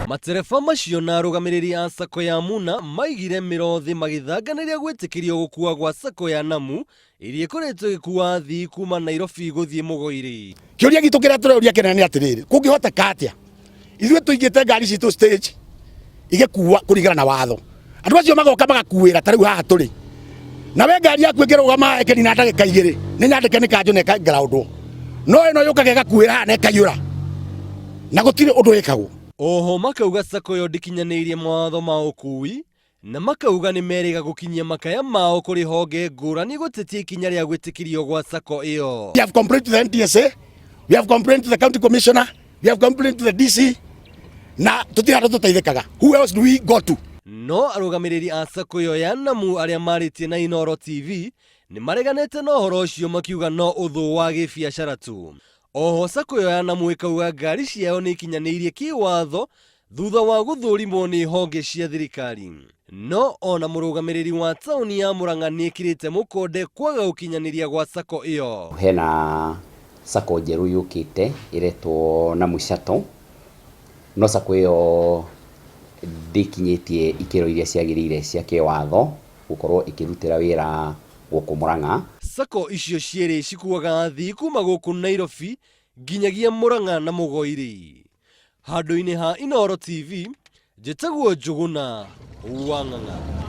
Matereba macio na arũgamĩrĩri a sacco ya Muna maigire mĩro thĩ magĩthanganĩria gwĩtĩkĩrio gũkua gwa sacco ya Namu ĩrĩa ĩkoretwo ĩgĩkua athii kuma Nairobi gũthiĩ Mũgoiri. Kĩũria gitũ kĩrĩa tũreuria kĩnene nĩ atĩrĩrĩ, kũngĩhoteka atĩa ithuĩ tũigĩte ngari citũ stage igĩkua kũringana na watho, andũ acio magoka magakuĩra ta rĩu haha tũrĩ na we ngari yaku ĩngĩrũgama ĩkĩnina ndagĩka igĩrĩ nĩ nyandĩke nĩ kanjũ na ĩkangaraũndwo, no ĩno yũkaga ĩgakuĩra haha na ĩkaiyũra na gũtirĩ ũndũ ĩkagwo. Oho makauga sacco ĩyo ndĩkinyanĩirie mawatho ma ũkui na makauga nĩ merĩga gũkinyia makaya mao kũrĩ honge ngũrani gũtetia ikinya rĩa gwĩtĩkĩrio gwa sacco ĩyo. We have complained to the NTSA, we have complained to the county commissioner, we have complained to the DC na tũtirĩ handũ tũteithĩkaga. Who else do we go to? No arũgamĩrĩri a sacco ĩyo ya Namu arĩa marĩtie na Inooro TV nĩ mareganĩte na ũhoro ũcio makiuga no ũthũ wa gĩbiacara tu. Oho sacco ĩyo ya Namu ĩkauga ngari ciayo nĩ ikinyanĩirie kĩwatho thutha wa gũthũrimwo nĩ honge cia thirikari. No ona mũrũgamĩrĩri wa taũni ya Murang'a nĩ ĩkĩrĩte mũkonde kwaga gũkinyanĩria gwa sacco ĩyo. Hena sacco njerũ yũkĩte ĩretwo Namu Shuttle, no sacco ĩyo ndĩkinyĩtie ikĩro iria ciagĩrĩire cia kĩwatho gũkorwo ĩkĩrutĩra wĩra gũkũ Murang'a. Sacco icio cierĩ cikuaga athii kuma gũkũ Nairobi nginyagia Murang'a na Mũgoiri. Handũ-inĩ ha Inooro TV, njĩtagwo Njũgũna wa Ng'ang'a.